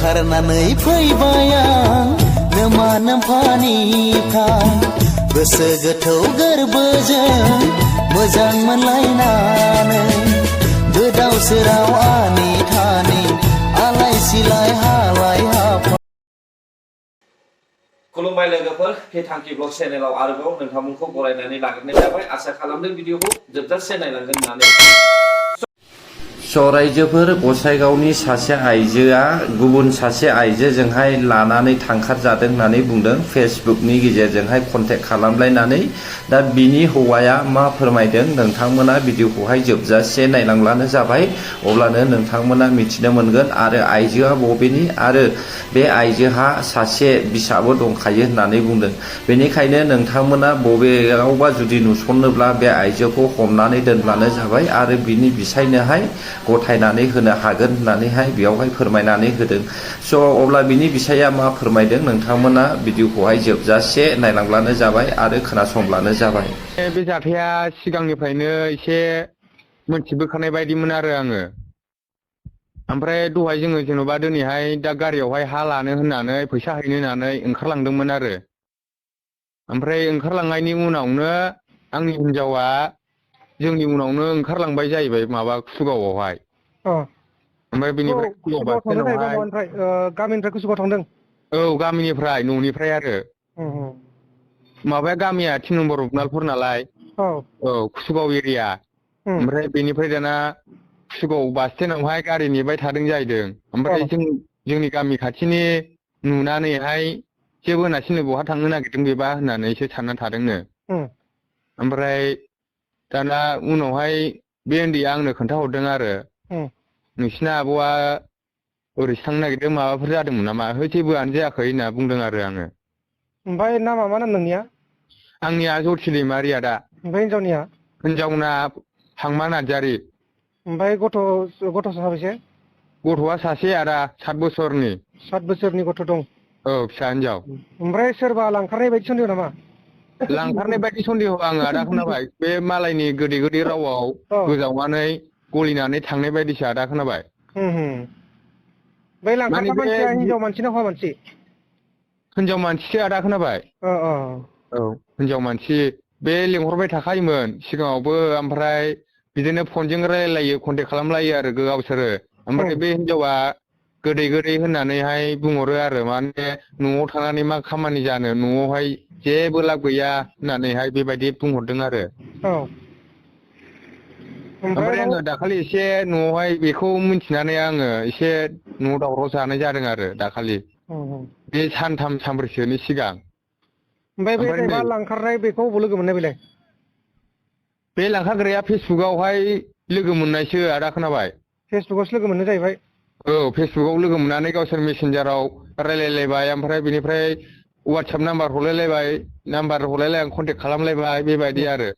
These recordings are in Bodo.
ओंखारनानै फैबाय आं नोमा नोम्फानिफ्राय गोसो गोथौ गोरबोजों मोजां मोनलायनानै गोदाव सोराव आनि थानि आलाय सिलाय हालाय हाफाय। खुलुमबाय लोगोफोर, के थांखि ब्लग चेनेलाव आरोबाव नोंथांमोनखौ बरायनानै लाग्रोनाय जाबाय। आसा खालामदों भिडिअखौ जोबजासे नायलांगोन होननानै। रायजोफोर, गसाइगावनि सासे आइजोआ गुबुन सासे आइजोजोंहाय लानानै थांखारजादों होननानै बुंदों फेसबुकनि गेजेरजोंहाय कन्टेक्ट खालामलायनानै। दा बिनि हौवाया मा फोरमायदों नोंथांमोना भिडिअखौहाय जोबजासे नायलांब्लानो जाबाय, अब्लानो नोंथांमोना मिथिनो मोनगोन आरो आइजोआ बबेनि आरो बे आइजोहा सासे बिसाबो दंखायो होननानै बुंदों। बेनिखायनो नोंथांमोना बबेयावबा जुदि नुसनोब्ला बे आइजोखौ हमनानै दोनब्लानो जाबाय आरो बिनि बिसायनोहाय गथायनानै होनो हागोन होननानैहाय बेयावहाय फोरमायनानै होदों। अब्ला बिनि बिसाया मा फोरमायदों नोंथांमोना भिडिअखौहाय जोबजासे नायलांब्लानो जाबाय आरो खोनासंब्लानो जाबाय। बे जाथाया सिगांनिफ्रायनो एसे मोनथिबोखानाय बायदिमोन आरो आङो। ओमफ्राय दहाय जोङो जेन'बा दिनैहाय दा गारियावहाय हा लानो होननानै फैसा हैनो होननानै ओंखारलांदोंमोन आरो। ओमफ्राय ओंखारलांनायनि उनावनो आंनि हिनजावा जोंनि उनावनो ओंखारलांबाय जाहैबाय माबा कुसुगावआवहाय। ओमफ्राय बेनिफ्राय कुसुगाव बास कुसुगाव थांदों जाहैबाय स्टेन्डआवहाय। माबानिफ्राय गामिनिफ्राय कुसुगाव थांदों। औ, गामिनिफ्राय न'निफ्राय आरो माबाया गामिया 3 नम्बर रुपनालपुर नालाय। औ, कुसुगाव एरिया। ओमफ्राय बेनिफ्राय दाना कुसुगाव बास स्टेन्डआवहाय गारि नेबाय थादों जाहैदों। ओमफ्राय जोंनि गामि खाथिनि नुनानैहाय जेबो होनासैनो बहा थांनो नागिरदों बेबा होननानैसो सानना थादोंनो। ओमफ्राय दाना उनावहाय बे उन्दैया आंनो खोन्थाहरदों आरो नोंसिना आब'आ ओरैसो थांनो नागिरदों, माबाफोर जादोंमोन नामा? जेबोआनो जायाखै होनना बुंदों आरो आङो। ओमफ्राय नामा मा नाम नोंनिया? आंनिया जथि दैमारि आदा। ओमफ्राय हिनजावनिया? हिनजावना हांमा नार्जारि। ओमफ्राय गथ' साबेसे? गथ'आ सासे आदा, 7 बोसोरनि। 7 बोसोरनि गथ' दं? औ, फिसा हिनजाव। ओमफ्राय सोरबा लांखारनाय बायदि सन्देह नामा? लांखारनाय बायदि सन्देह आङो आदा खोनाबाय। बे मालायनि गोदै गोदै रावाव गोजावनानै गलिनानै थांनाय बायदिसो आदा खोनाबाय। बै माने लांखारग्रा बे मानसिया हिनजाव मानसि ना हौवा मानसि? हिनजाव मानसिसो आदा खोनाबाय। औ, हिनजाव मानसि। बे लिंहरबाय थाखायोमोन सिगाङावबो, ओमफ्राय बिदिनो फनजों रायलायो, कन्टेक्ट खालामलायो आरो गावसोरो। ओमफ्राय बे हिनजावा गोदै गोदै होननानैहाय बुंहरो आरो, माने न'आव थानानै मा खामानि जानो, न'आवहाय जेबो लाब गैया होननानैहाय बेबायदि बुंहरदों आरो। ओमफ्राय आङो दाखालि एसे न'आवहाय बेखौ मिन्थिनानै आङो एसे न'आव दावराव जानाय जादों आरो दाखालि। बे 3 सानब्रैसोनि सिगां। ओमफ्राय बे नै जायबा लांखारनाय बेखौ बबाव लोगो मोननाय बेलाय? बे लांखारग्राया फेसबुकआवहाय लोगो मोननायसो आदा खोनाबाय। फेसबुकआवसो लोगो मोननाय जाहैबाय? औ, फेसबुकआव लोगो मोननानै गावसोर मेसेन्जाराव रायलायलायबाय, ओमफ्राय बेनिफ्राय वाट्सएप नाम्बार हरलायलायबाय, कन्टेक्ट खालामलायबाय, बेबायदि आरो।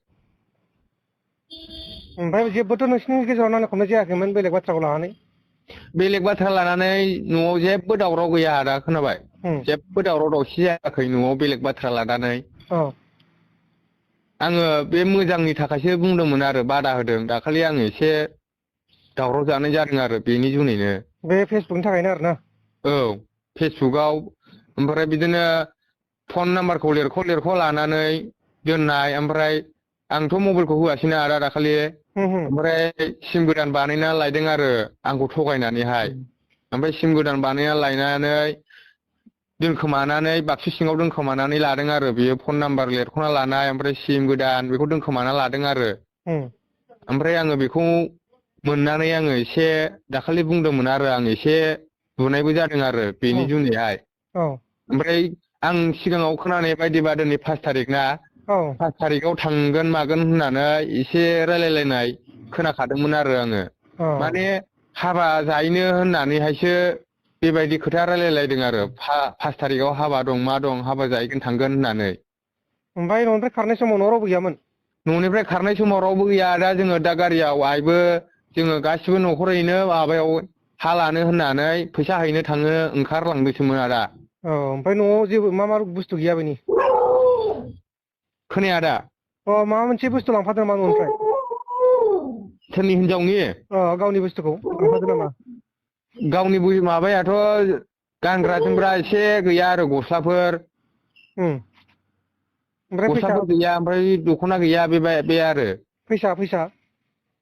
ओमफ्राय जेबोथ' नोंसिनि गेजेराव नांलाय खमलाय जायाखैमोन बेलेग बाथ्राखौ लानानै? बेलेग बाथ्रा लानानै न'आव जेबो दावराव गैया आदा खोनाबाय। जेबो दावराव दावसि जायाखै न'आव बेलेग बाथ्रा लानानै। आङो बे मोजांनि थाखायसो बुंदोंमोन आरो, बादा होदों। दाखालि आङो एसे दावराव जानाय जादों आरो बेनि जुनैनो। बे फेसबुकनि थाखायनो आरोना? औ, फेसबुकआव ओमफ्राय बिदिनो फन नाम्बारखौ लिरख' लानानै दोननाय। ओमफ्राय आंथ' मबाइलखौ होआसैना आदा दाखालि। ओमफ्राय सिम गोदान बानायना लायदों आरो आंखौ थगायनानैहाय। ओमफ्राय सिम गोदान बानायना लायनानै दोनखोमानानै बाक्सु सिङाव दोनखोमानानै लादों आरो। बेयो फन नाम्बार लिरख'ना लानाय, ओमफ्राय सिम गोदान बेखौ दोनखोमाना लादों आरो। ओमफ्राय आङो बेखौ मोननानै आङो एसे दाखालि बुंदोंमोन आरो, आं एसे बुनायबो जादों आरो बेनि जुनैहाय। ओमफ्राय आं सिगाङाव खोनानाय बायदिबा दिनै 5 थारिख ना, 5 थारिखआव थांगोन मागोन होननानै एसे रायलायलायनाय खोनाखादोंमोन आरो आङो। माने हाबा जाहैनो होननानैहायसो बेबायदि खोथा रायलायलायदों आरो। 5 थारिखआव हाबा दं, मा दं, हाबा जाहैगोन थांगोन होननानै। ओमफ्राय न'निफ्राय खारनाय समाव न'आव रावबो गैयामोन? न'निफ्राय खारनाय समाव रावबो गैया आदा। जोङो दा गारियाव आइबो जोङो गासिबो न'खरैनो माबायाव हा लानो होननानै फैसा हैनो ओंखारलांदोंसोमोन आदा। ओमफ्राय न'आव जेबो मा बुस्थु गैया बेनि? खोनाया आदा? माबा मोनसे बुस्थु लांफादों नामा न'निफ्राय? सोरनि हिनजावनि? गावनि बुस्थुखौ लांफादों नामा? गावनि माबायाथ' गानग्रा जोमग्रा एसे गैया आरो गस्लाफोर ओमफ्राय गस्लाफोर गैया ओमफ्राय दख'ना गैया बे आरो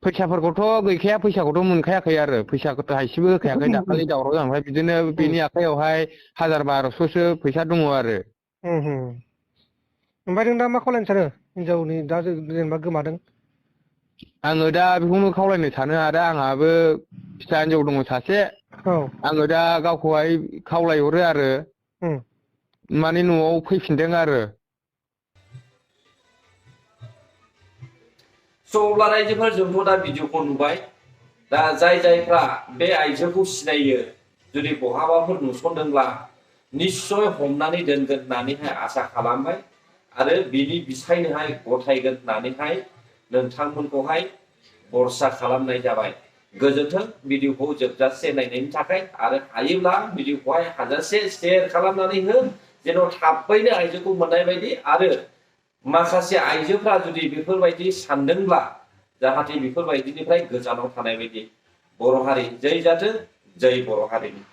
फैसाफोरखौथ' गैखाया फैसाखौथ' मोनखायाखै आरो फैसाखौ थाइसेबो होखायाखै दाखालि दावराव जानानै बिदिनो बेनि आखाइयावहाय 1000-1200सो फैसा दङ आरो ओमफ्राय नों दा मा खालायनो सानो हिनजावनि दा जेनेबा गोमादों आङो दा बेखौनो खावलायनो सानो आरो आंहाबो फिसा हिनजाव दङ सासे आङो दा गावखौहाय खावलायहरो आरो माने न'आव फैफिनदों आरो स' अब्ला रायजोफोर जोंथ' दा भिडिअखौ नुबाय दा जायफ्रा बे आइजोखौ सिनायो जुदि बहाबाफोर नुसनदोंब्ला निश्चय हमनानै दोनगोन होननानैहाय आसा खालामबाय आरो बिनि बिसायनोहाय गथायगोन होननानैहाय नोंथांमोनखौहाय भरसा खालामनाय जाबाय गोजोन्थों भिडिअखौ जोबजासे नायनायनि थाखाय आरो हायोब्ला भिडिअखौहाय हाजासे शेयार खालामनानै हो जेन' थाबैनो आइजोखौ मोननाय बायदि आरो माखासे आइजोफ्रा जुदि बेफोरबायदि सानदोंब्ला जाहाथे बेफोरबायदिनिफ्राय गोजानाव थानाय बायदि बर' हारि जै जाथों जै बर' हारिनि